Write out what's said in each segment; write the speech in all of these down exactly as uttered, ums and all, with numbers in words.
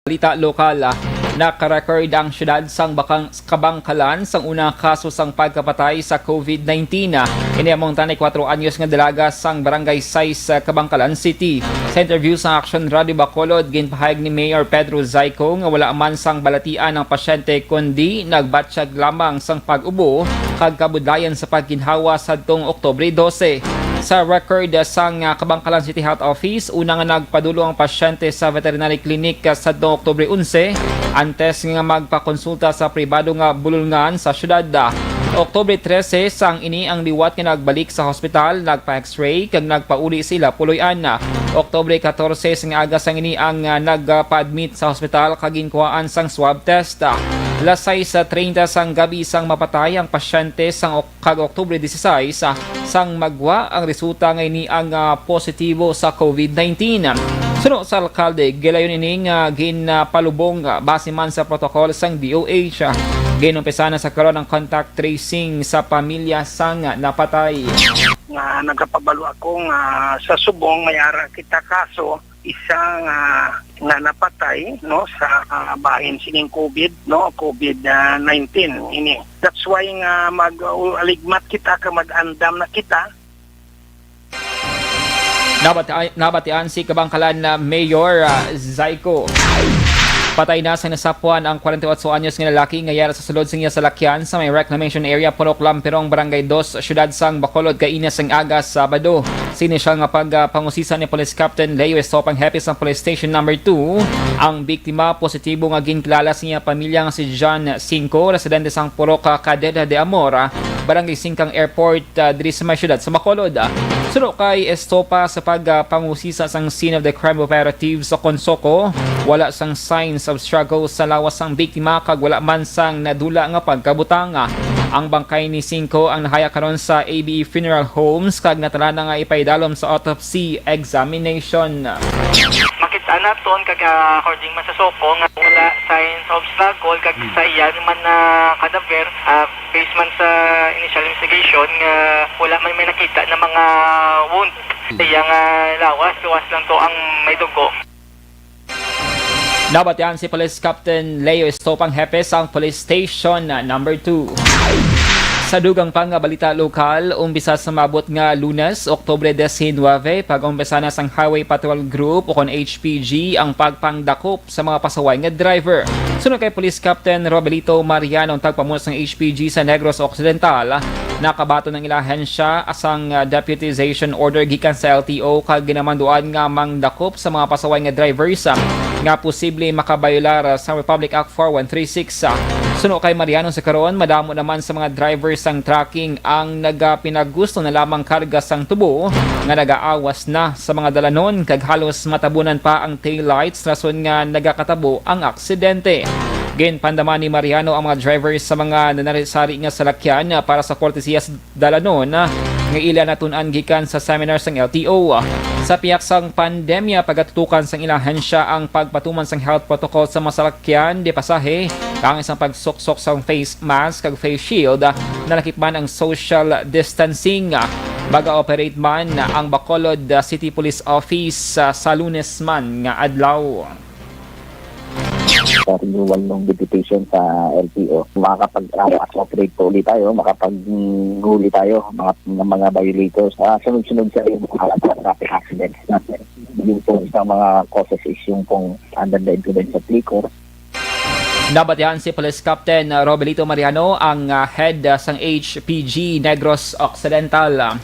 Balita lokal, ah, nakarecord ang siyudad sang Bakang-, Kabangkalan sang unang kaso sang pagkapatay sa COVID nineteen. Ini among treinta y cuatro anyos nga dalaga sang Barangay sais sa Kabangkalan City. Sa interview sa Action Radio Bacolod, ginpahayag ni Mayor Pedro Zaico nga wala man sang balatian ang pasyente kundi nagbatyag lamang sang pag-ubo kag kabudlayan sa pagginhawa sadtong Oktubre dose. Sa record sang, ah, Kabangkalan City Health Office, una nga nagpadulong ang pasyente sa veterinary clinic, ah, sadtong Oktubre onse, antes nga magpakonsulta sa pribado nga bulolngan sa siyudad. Oktubre trese, sang ini ang liwat nga nagbalik sa hospital, nagpa-X-ray kag nagpauli sa ila puloy-an. Oktubre katorse, sang aga sang ini ang, ah, nagpa-admit sa hospital kag ginkuhaan sang swab test. Alas sais treinta sang gabi sang mapatay ang pasyente sang kag Oktubre dieciséis, ah, sang magwa ang resulta nga ini ang, ah, positibo sa COVID nineteen. Suno sa alkalde, gilayon ini nga ginpalubong, ah, base man sa protocol sang D O H. Ginumpisa na sa karon ang contact tracing sa pamilya sang napatay. Nga nagapabalo ako nga sa subong may ara kita kaso, isa nga, nga napatay, no, sa, ah, bahin sining COVID, no, COVID, ah, nineteen ini. That's why nga mag-, uh, aligmat kita ka mag-andam na kita. Nabati-, nabatian si Kabangkalan na Mayor, ah, Zaico. Patay na sang nasapwan ang kwarenta y otso anyos nga lalaki nga yara sa sulod sa iya salakyan sa may reclamation area, Purok Lampirong, Barangay Dos, Siyudad sang Bacolod, kaina sang aga Sabado. Sa inisyal nga pagpangusisa ni Police Captain Leo Estopang, hepe sang Police Station Number Two, ang biktima positibo nga ginkilala sa iya pamilya nga si John Cinco, residente sang Purok Cadena de Amor, Barangay Singkang Airport, ah, diri sa may siyudad sa Bacolod. Suno kay Estopa, sa pagpangusisa sang scene of the crime operatives sa CONSOCO, wala sang signs of struggle sa lawas sang biktima kag wala man sang nadula nga pagkabutang. Ang bangkay ni Cinco ang nahaya karon sa A B E Funeral Homes kag natalana nga ipaidalom sa autopsy examination. Makita naton kag, ah, according man sa SOCO nga wala signs of struggle kag sa iya man na kadaver, ah, based man sa initial investigation nga wala man may nakita na mga wound sa iya nga lawas, luwas lang to ang may dugo. Nabatian si Police Captain Leo Estopang, hepe sang Police Station Number Two. Sa dugang pa nga balita lokal, umpisa sa maabot nga Lunes, Oktubre diecinuebe, pag-umpisa na sang Highway Patrol Group o kon H P G ang pagpangdakop sa mga pasaway nga driver. Suno kay Police Captain Robelito Mariano, ang tagpamuno sang H P G sa Negros Occidental, nakabaton ang ila ahensya sang, ah, deputization order gikan sa L T O kag ginamanduan nga mangdakop sa mga pasaway nga drivers, ah, nga posible makabayolar, ah, sa Republic Act four one three six. Suno kay Mariano, sa karon, madamo naman sa mga drivers sang trucking ang nagapinagusto na lamang karga sang tubo nga nagaawas na sa mga dalanon kag halos matabunan pa ang taillights rason nga nagakatabo ang aksidente. Ginpandaman ni Mariano ang mga drivers sa mga nanari-sari nga salakyan para sa kortesiya sa dalanon nga ila natun-an gikan sa seminar sang L T O. Sa pihak sang pandemya, pagatutukan sang ila ahensya ang pagpatuman sang health protocol sa mga salakyan de pasahe, kaangay sang pagsuksok sang face mask kag face shield, nalakip man ang social distancing. Mag-ooperate man ang Bacolod City Police Office, ah, sa Lunes man nga adlaw. Sa renewal ng deputation sa L T O, makakapag-, ah, operate pa ulit tayo, makapag-huli tayo mga, ng mga violators. Ah, sunod-sunod sa mga traffic accidents natin. Yung po sa mga causes is yung pong under the influence of liquor. Nabatian si Police Captain Robelito Mariano, ang, ah, head, ah, sang H P G Negros Occidental.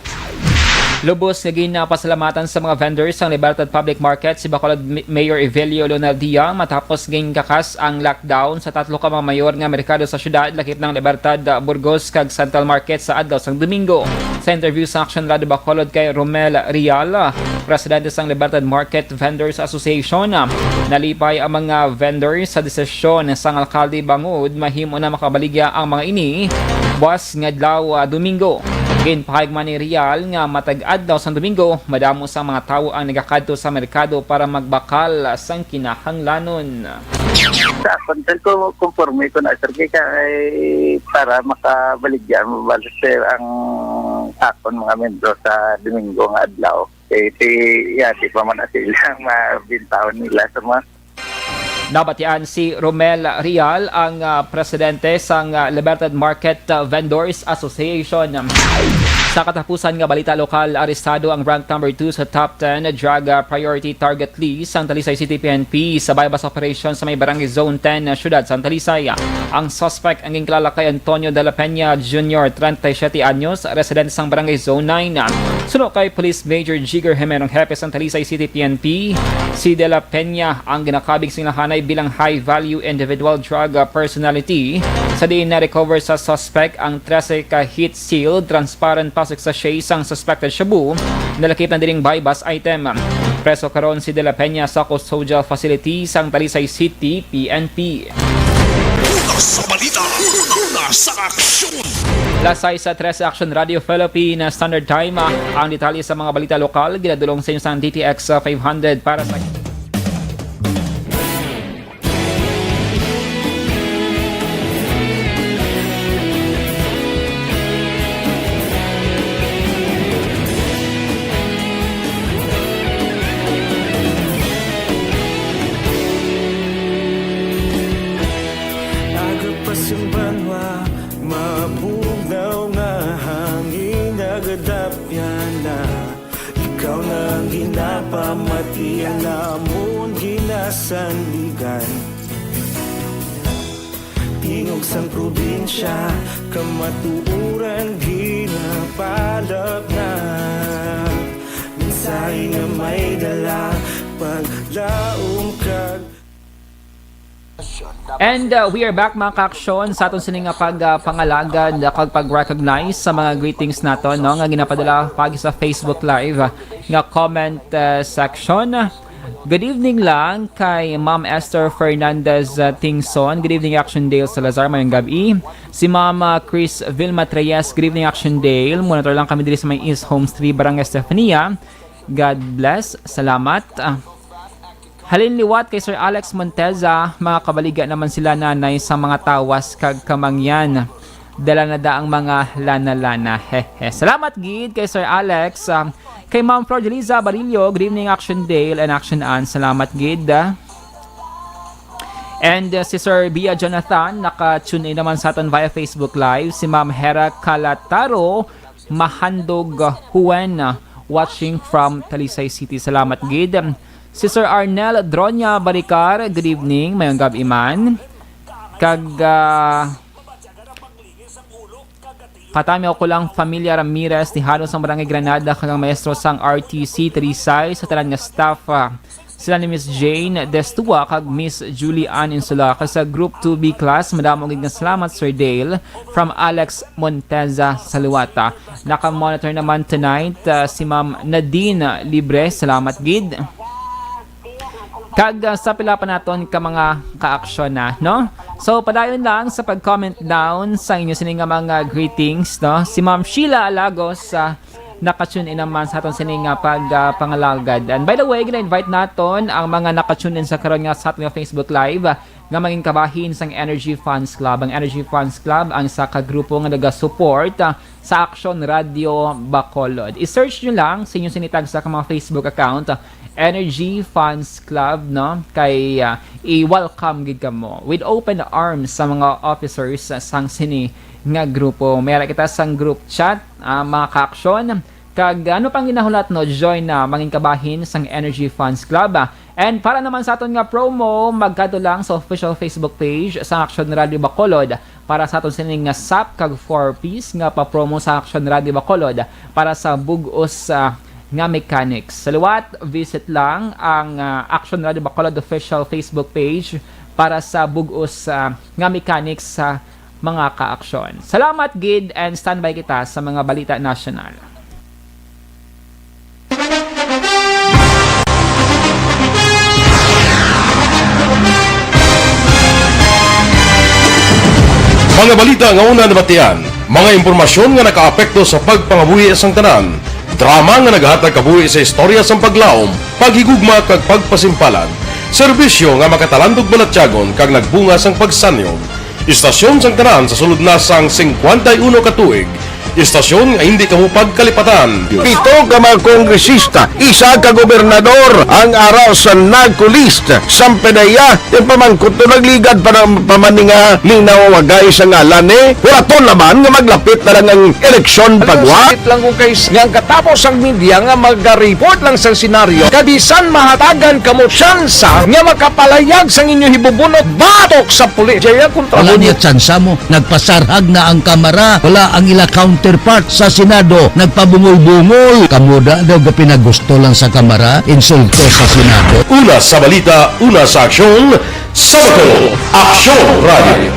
Lubos nga ginapasalamatan sa mga vendors sang Libertad Public Market si Bacolod M-, Mayor Evelio Leonardia matapos ginkakas ang lockdown sa tatlo ka mga mayor nga merkado sa siyudad, lakip ng Libertad, ah, Burgos kag Central Market sa adlaw sang Domingo. Sa interview sa Action Radio Bacolod kay Romel Real, ah, presidente sang Libertad Market Vendors Association, ah, nalipay ang mga vendors sa desisyon sang alkalde bangod mahimo na makabaligya ang mga ini buwas nga adlaw, ah, Domingo. Ginpahayag man ni Real nga matag adlaw sang Domingo, madamo sa mga tawo ang nagakadto sa merkado para magbakal sang kinahanglanon. Sa akon, sir, ko, konforme ko na, sir, kay, kay para makabaligya mo ba, sir, ang akon mga membro sa Domingo nga adlaw. Kay si, yeah, di pa man na sila mabintahon nila sa mga Nabatian si Romel Real, ang, ah, presidente sang, ah, Libertad Market, ah, Vendors Association. Sa katapusan nga balita lokal, arestado ang rank number two sa top ten drug, ah, priority target list sang Talisay City P N P sa buy-bust operation sa may Barangay Zone ten, ah, siyudad sang Talisay. Ang suspect ang ginkilala kay Antonio de la Peña Junior, treinta y siete anyos, residente sang Barangay Zone nine. Suno kay Police Major Jigger Jimerong, hepe sang Talisay City P N P, si de la Peña ang ginakabig sing lahanay bilang high-value individual drug, ah, personality. Sa diin na-recover sa suspect ang trese ka heat-sealed transparent plastic sachet sang suspected shabu, nalakip na dining buy-bust item. Preso karon si de la Peña sa custodial facility sang Talisay City P N P. Una sa balita, una sa aksyon. Alas sais trese, Action Radio Philippine Standard Time. Ang detalye sa mga balita lokal, ginadulong sa inyo sang D T X five hundred para sa Aga pa sing banwa, mabugnaw nga hangin nagadapyan na. Ikaw na ang ginapamati, ang amon ginasandigan. Tingog sang probinsya, kamatuoran ginapalapnat. Mensahe nga may dala, paglaom kag And, uh, we are back, mga kaaksyon, sa aton sini nga pag, uh, pangalagad, uh, kag pag-recognize sa mga greetings naton, no, nga ginapadala pagi sa Facebook Live, uh, nga comment, uh, section. Good evening lang kay Ma'am Esther Fernandez, uh, Tingson. Good evening, Action Dale Salazar. Mayong gab-i. Si Ma'am, uh, Chris Vilma Treyes. Good evening, Action Dale. Monitor lang kami diri sa may East Homes three, Barangay Estefania. God bless. Salamat. Ah, halin liwat kay Sir Alex Monteza, mga kabaligya naman sila nanay sa mga tawas kag kamangyan. Dala na da ang mga lana-lana. Hehe. Salamat gid kay Sir Alex. Ah, kay Ma'am Flordelisa Barillo, good evening, Action Dale and Action Ann. Salamat gid. And, uh, si Sir Bia Jonathan, naka-tune in naman sa aton via Facebook Live. Si Ma'am Hera Calataro, Mahandog, uh, Juan, uh, watching from Talisay City. Salamat gid. Si Sir Arnel Dronya Baricar, good evening. Mayong gab-i man. Kag, uh, Patami ako lang, Familia Ramirez, ni Halo sang Barangay Granada, kag ang maestro sang R T C Talisay, sa tanan nga staff, ah, sila ni Miss Jane Destua kag Miss Julie Ann Insula. Kag sa Group two B class, madamo gid nga salamat, Sir Dale, from Alex Monteza Saluata. Naka-monitor naman tonight, ah, si Ma'am Nadine Libre. Salamat gid. Kag, ah, sa pila pa naton ka mga kaaksyon na, no? So, padayon lang sa pag-comment down sa inyo sini nga mga greetings, no? Si Ma'am Sheila Alagos, ah, naka-tune in naman sa aton sini nga pag, ah, pangalagad. And by the way, gina-invite naton ang mga naka-tune in sa karon nga sa aton nga Facebook Live, ah, nga mangin kabahin sang Energy Fans Club. Ang Energy Fans Club ang isa ka grupo nga naga-support, ah, sa Action Radio Bacolod. I-search nyo lang sa inyo sini tagsa ka mga Facebook account, ah, Energy Fans Club, no? Kay, ah, i-welcome gid kamo with open arms sa mga officers, ah, sang sini nga grupo. May ara kita sang group chat, ah, mga kaaksyon. Kag ano pang ginahulat, no? Join na, mangin kabahin sang Energy Fans Club, ah. And para naman sa aton nga promo, magkadto lang sa official Facebook page sa Action Radio Bacolod para sa aton sining nga sap kag four Ps nga pa-promo sa Action Radio Bacolod para sa bug-os, ah, nga mechanics. Sa liwat, visit lang ang, ah, Action Radio Bacolod official Facebook page para sa bug-os, ah, nga mechanics sa mga kaaksyon. Salamat gid and standby kita sa mga balita nasyonal. Mga balita nga una nabatian, mga impormasyon nga nakaapekto sa pagpangabuhi sang tanan, drama nga naghatag kabuhi sa istorya sang paglaom, paghigugma kag pagpasimpalan, serbisyo nga makatalandog balatyagon kag nagbunga sang pagsanyo. Istasyon sang tanan sa sulod na sang singkwenta y uno ka tuig, Istasyon nga hindi kamo pagkalipatan. Pito ka mga kongresista, isa ka gobernador ang ara sa NAGCO list. Sampe na iya, yung pamangkot to nagligad pa na, pa man ni nga linaw wagay sa ngalan, eh. Huraton naman nga maglapit na lang ang eleksyon. Alam mo, pagwa. Sakit lang kung kay s-, nga ang katapos ang media nga mag-report lang sa senaryo, kabisan mahatagan kamo tsansa nga makapalayag sang inyo hibubunot batok sa pulis. Jaya, kontra Wala mo niya tsansa mo. Nagpasarhag na ang Kamara. Wala ang ila counterpart sa Senado. Nagpabungol-bungol. Kamo da daw gapinagusto lang sa Kamara, insulto sa Senado. Una sa balita, una sa aksyon, sa Bacolod, Aksyon Radio.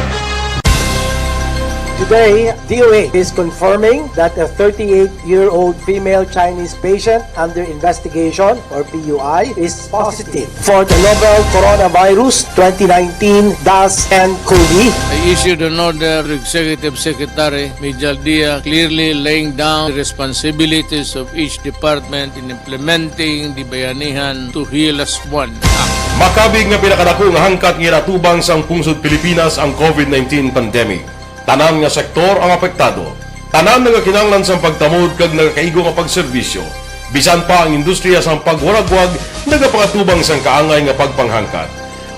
Today, D O H is confirming that a thirty-eight-year-old female Chinese patient under investigation, or P U I, is positive for the novel coronavirus twenty nineteen dash N cov. I issued an order to Executive Secretary Mijal Dia, clearly laying down the responsibilities of each department in implementing the Bayanihan to Heal As One Act. Makabig nga pinakadako nga hangkat nga ginatubang sang pungsod Pilipinas ang covid nineteen pandemic. Tanan nga sektor ang apektado. Tanan nagakinahanglan sang pagtamod kag nagakaigo nga pagserbisyo. Bisan pa ang industriya sang pagwaragwag nagapangatubang sang kaangay nga pagpanghangkat.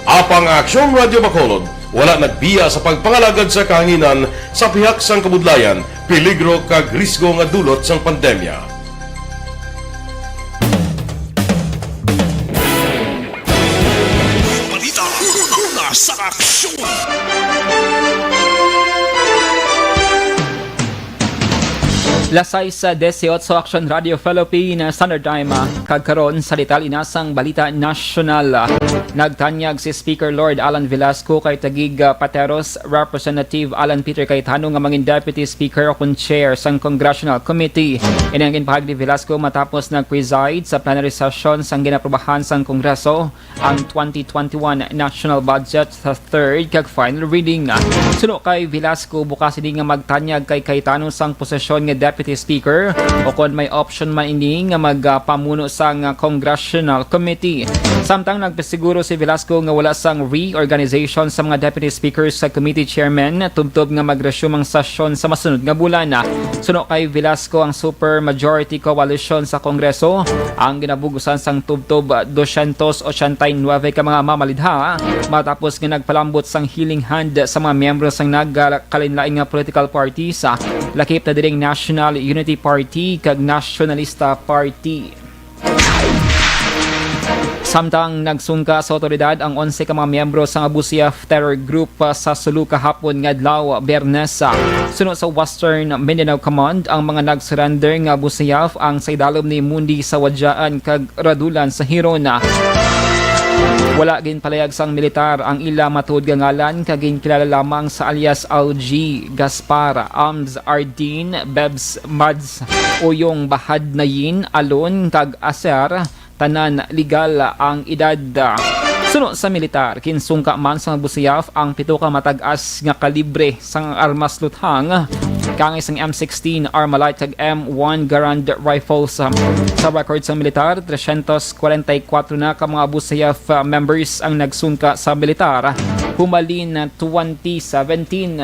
Apang ang Aksyon Radio Bacolod wala nagbiya sa pagpangalagad sa kahanginan sa pihak sang kabudlayan, peligro kag risgo nga dulot sang pandemya. Balita una sa aksyon. Las sais dieciocho, Aksyon Radio Philippine Standard Time, ah, kag karon sa detalye na sang balita nasyonal. Nagtanyag si Speaker Lord Alan Velasco kay Taguig, ah, Pateros Representative Alan Peter Cayetano nga mangin Deputy Speaker o kon Chair sang Congressional Committee. Ini ang ginpahayag ni Velasco matapos nag-preside sa plenary session sang ginaprobahan sang Kongreso ang twenty twenty-one national budget sa third kag final reading. Suno kay Velasco, bukas ini nga magtanyag kay Cayetano sang posisyon nga Deputy Speaker, o kon may option man ini nga magpamuno sang Congressional Committee. Samtang nagpasiguro si Velasco nga wala sang reorganization sa mga Deputy Speakers sa Committee Chairman tubtob nga mag-resume ang sesyon sa masunod nga bulan. Suno kay Velasco, ang super majority coalition sa Kongreso ang ginabugusan sang tubtob dosyentos ochenta y nuebe ka mga mamalidha matapos nga nagpalambot sang healing hand sa mga miyembro sang nagkalainlain nga political parties, lakip na diri ang National Unity Party kag Nasyonalista Party. Samtang nagsungka sa awtoridad ang onse ka mga miyembro sang Abu Sayyaf terror group, ah, sa Sulu kahapon nga adlaw, Biyernes, ah. Suno sa Western Mindanao Command, ang mga nag-surrender nga Abu Sayyaf ang sa idalom ni Mundi sa Wadiaan kag Radulan sa Giron. Wala ginpalayag sang militar ang ila matuod nga ngalan, kag ginkilala lamang sa alias Algie, Gaspar, Ams, Ardin, Bebs, Mads, Uyong, Bahad, Nayin, Alon, kag Aser, tanan legal ang edad. Suno sa militar, ginsungka man sang Abu Sayyaf ang pito ka matag-as nga kalibre sang armas luthang, kaangay sang M sixteen Armalite kag M one Garand rifles. Sa record sang militar, tresyentos kwarenta y kuwatro na ka mga Abu Sayyaf, ah, members ang nagsungka sa militar humalin twenty seventeen.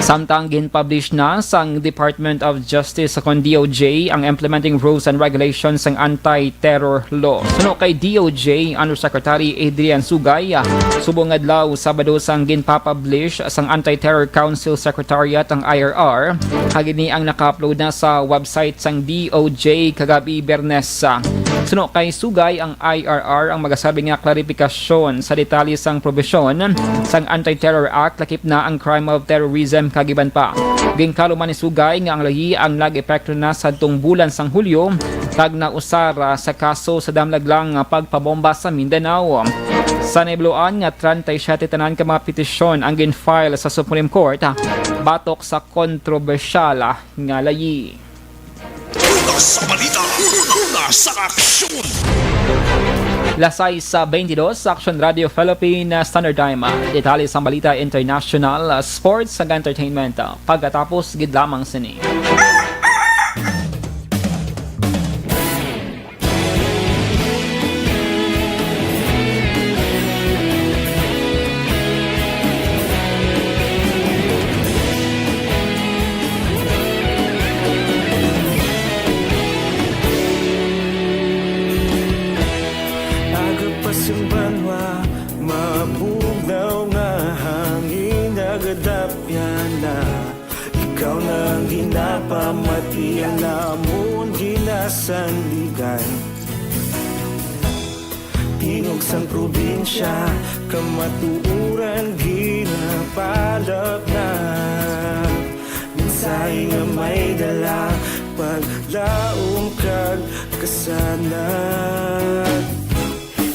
Samtang ginpublish na sang Department of Justice o kon D O J ang implementing rules and regulations sang anti-terror law. Suno kay D O J Undersecretary Adrian Sugay, subong adlaw Sabado sang ginpapublish sang Anti-Terror Council Secretariat ang I R R, kag ini ang naka-upload na sa website sang D O J kagabi, Biyernes. Suno kay Sugay, ang I R R ang magasabi nga klarifikasyon sa detalye sang probisyon sang Anti-Terror Act, lakip na ang crime of terrorism kag iban pa. Ginkaluman ni Sugay nga ang layi ang nag-epekto na sadtong bulan sang Hulyo kag nausara sa kaso sa damlag lang nga pagpabomba sa Mindanao. Sa nahibaluan nga treinta y siete tanan ka mga petisyon ang gin-file sa Supreme Court batok sa kontrobersyal nga layi. Una sa balita, una sa aksyon. Las sais sa twenty-dos, Aksyon Radio Philippine Standard Time. Detalye sang balita international, sports, kag entertainment, pagkatapos gid lamang sini. Napamatian namon ginasandigan. Tingog sang probinsya, kamatuoran ginapalapnap. Mensahe nga may dala, paglaom kag kasanag.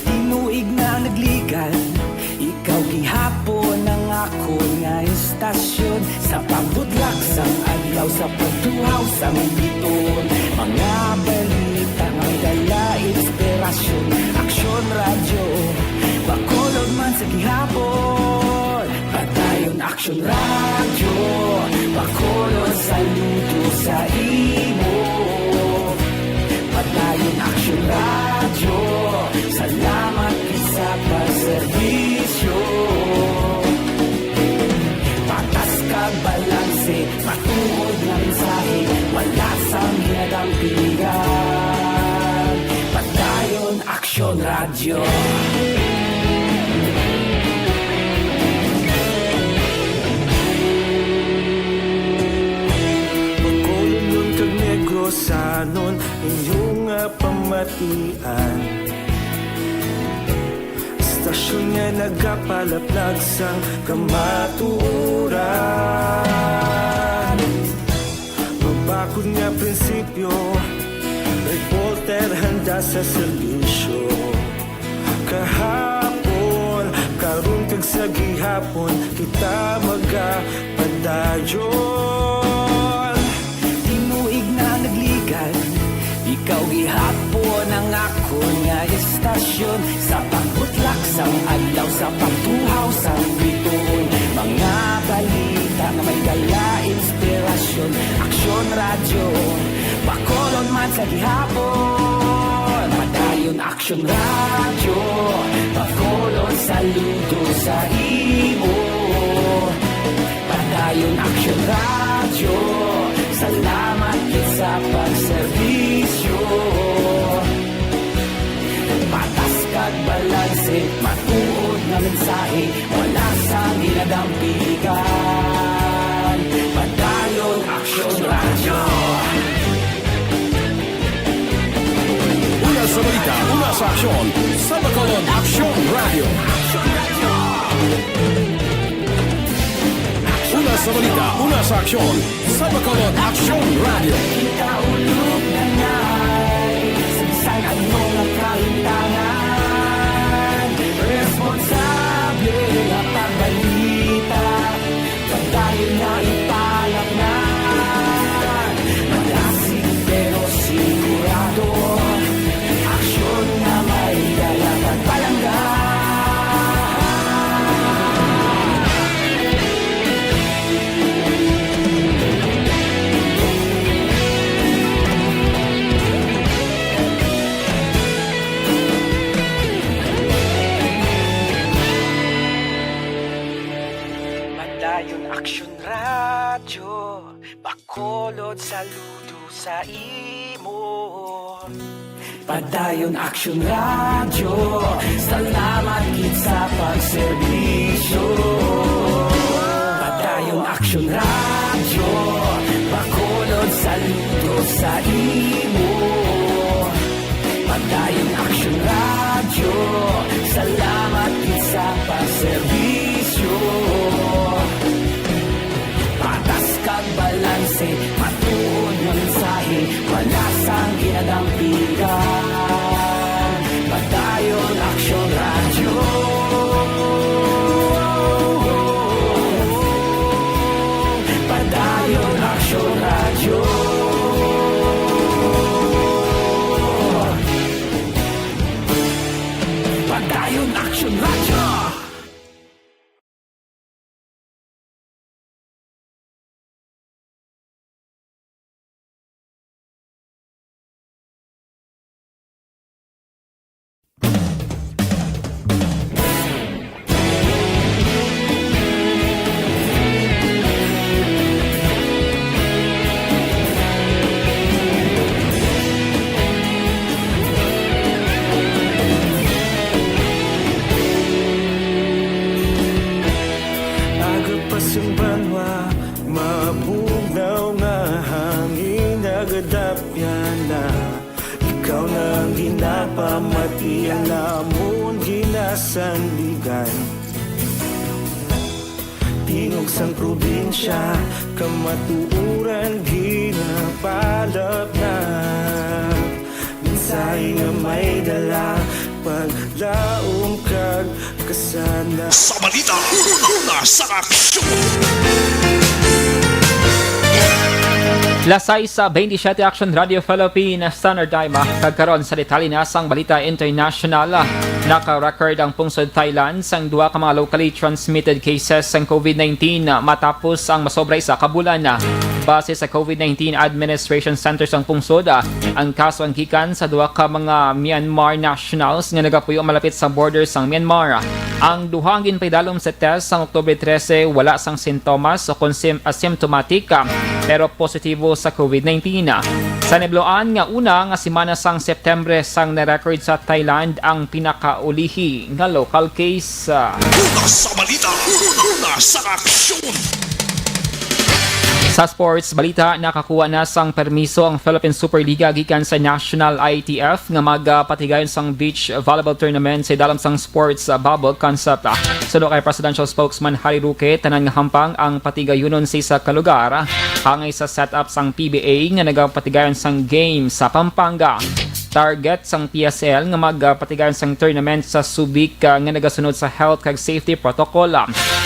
Tinuig na nagligan, ikaw gihapon ang akon nga istasyon. Sa pagbutlak sang adlaw, sa pagtuhaw sang bituon, mga balita nga may dala inspirasyon. Aksyon Radyo, Bacolod man sa gihapon. Padayon Aksyon Radyo, Bacolod, saludo sa imo. Padayon Aksyon Radyo, salamat gid sa pagserbisyo. Patas kag balanse, matuod nga mensahe, wala sang ginadampigan. Padayon Aksyon Radyo. Bacolodnon kag Negrosanon, inyo nga pamatian. Istasyon nga nagapalaplag sang kamatuoran. Mabakod nga prinsipyo, reporter handa sa serbisyo. Kahapon, karon kag sa gihapon, kita magapadayon. Tinuig na nagligan, ikaw gihapon ang akon nga istasyon. Sa pagbutlak sang adlaw, sa pagtuhaw sang bituon, mga balita nga may dala inspirasyon. Aksyon Radyo, Bacolod man sa gihapon. Padayon Aksyon Radyo, Bacolod, saludo sa imo. Padayon Aksyon Radyo, salamat gid sa pagserbisyo. Patas kag balanse, matuod nga mensahe, wala sang ginadampigan. Padayon Aksyon Radyo. Una sa balita, una sa aksyon, sa Bacolod Aksyon Radyo. Una sa balita, una sa aksyon, sa Bacolod Aksyon Radyo. Kita ulog na ngay, sa bisan ano nga kahintangan, responsable nga pagbalita. Padayon na ipalapnan, malasig pero sigurado, aksyon nga may dala kag palangga. Padayon Aksyon Radyo, Bacolod, saludo sa imo. Padayon Aksyon Radyo, salamat gid sa pagserbisyo. Padayon Aksyon Radyo, Bacolod, saludo sa imo. Padayon Aksyon Radyo, salamat gid sa pagserbisyo. Patas kag balanse, matuod nga mensahe, wala sang ginadampigan. Padayon Aksyon Radyo. Padayon Aksyon Radyo. Padayon Aksyon Radyo. Iya namon ginasandigan. Tingog sang probinsya, kamatuoran ginapalapnap. Mensahe nga may dala, paglaom kag kasana. Sa balita, una sa aksyon. Las sais sa twenty-seven, Action Radio Philippines, Standard Time, ah, kag karon sa detalye na sang balita international, ah, naka-record ang pungsod Thailand sang duha ka mga locally transmitted cases sang COVID nineteen, ah, matapos ang masobra isa ka bulan, ah. Base sa COVID nineteen Administration Center sang pungsod, ah, ang kaso ang gikan sa duha ka mga Myanmar nationals nga nagapuyo malapit sa border sang Myanmar. Ang duha ang ginpaidalom sa test sang Oktubre trese, wala sang sintomas o kon sim-, asymptomatic, ah, pero positibo sa COVID nineteen. Sa nabal-an nga una nga semana sang September sang na-record sa Thailand ang pinakaulihi nga local case. Una sa balita, una sa aksyon. Sa sports balita, nakakuha na sang permiso ang Philippine Superliga gikan sa National I T F nga magapatigayon sang beach volleyball tournament sa idalom sang sports, uh, bubble concept. Suno kay Presidential Spokesman Harry Roque, tanan nga hampang ang patigayonon sa isa ka lugar, hangay sa setup sang P B A nga nagapatigayon sang game sa Pampanga. Target sang P S L nga magapatigayon sang tournament sa Subic, ah, nga nagasunod sa health kag safety protocol.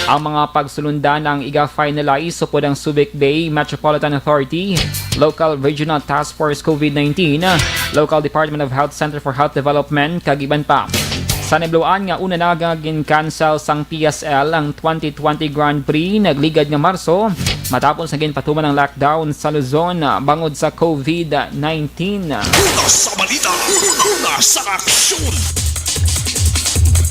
Ang mga pagsulondan ang iga-finalize upod ang Subic Bay Metropolitan Authority, Local Regional Task Force COVID nineteen, Local Department of Health Center for Health Development, kag iban pa. Sa nabal-an nga una na nga gin-cancel sang P S L ang twenty twenty Grand Prix nagligad nga Marso, matapos nga ginpatuman ang lockdown sa Luzon, ah, bangod sa COVID nineteen. Una sa balita, una sa aksyon.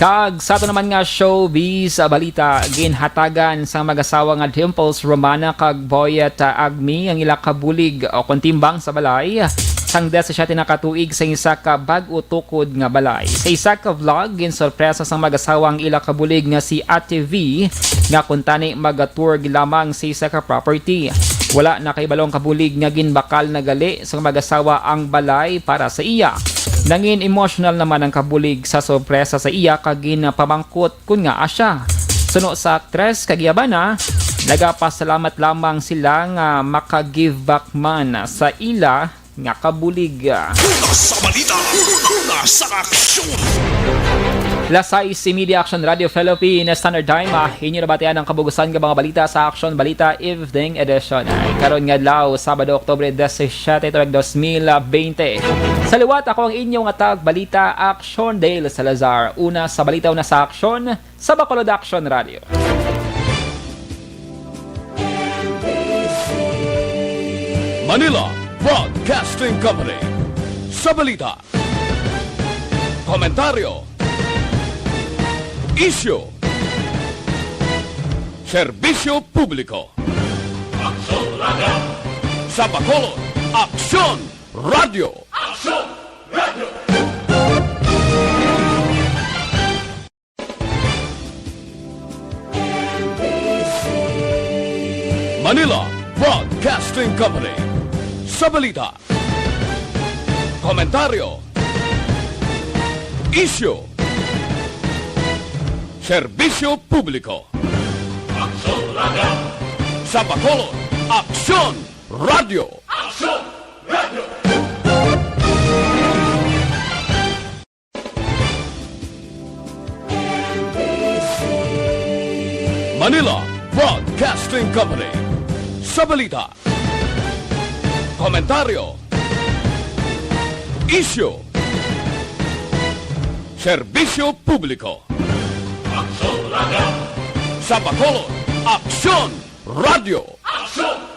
Kag sa ato naman nga showbiz, ah, balita, ginhatagan sang mag-asawa nga Dimples Romana kag Boyet, ah, Agmi ang ila ka bulig o kon timbang sa balay sang diyes siyete na ka tuig sa isa ka bag-o tukod nga balay. Sa isa ka vlog, ginsorpresa sang mag-asawa ang ila ka bulig nga si Ate V, nga kuntani maga-tour lamang sa isa ka property. Wala nakahibalo ang kabulig nga ginbakal na gali sang mag-asawa ang balay para sa iya. Nangin emotional naman ang kabulig sa sorpresa sa iya kag ginpamangkot kon ngaa siya. Suno sa aktres kag iya bana, nagapasalamat lamang sila nga maka-give back man sa ila nga kabulig. Una sa balita, una sa aksyon. Las sais y media, Action Radio Philippines Standard Time, ah, inyo nabatian ang kabugusan nga mga balita sa Action Balita Evening Edition. Ay, karon nga adlaw, Sabado, Oktubre disisiete, tuig dos mil bente. Sa liwat, ako ang inyo nga tag-balita, Action Dale Salazar. Una sa balita, una sa aksyon, sa Bacolod Action Radio. Manila Broadcasting Company. Sa balita, komentaryo, isyu, serbisyo publiko. Aksyon Radio. Sa Bacolod, Aksyon Radio. Aksyon Radio. Manila Broadcasting Company. Sa balita, komentaryo, isyu, serbisyo publiko. Aksyon Radio. Sa Bacolod, Aksyon Radio. Aksyon Radio. Manila Broadcasting Company. Sa balita, komentaryo, isyu, serbisyo publiko. Aksyon Radio. Sa Bacolod, Aksyon Radio. Aksyon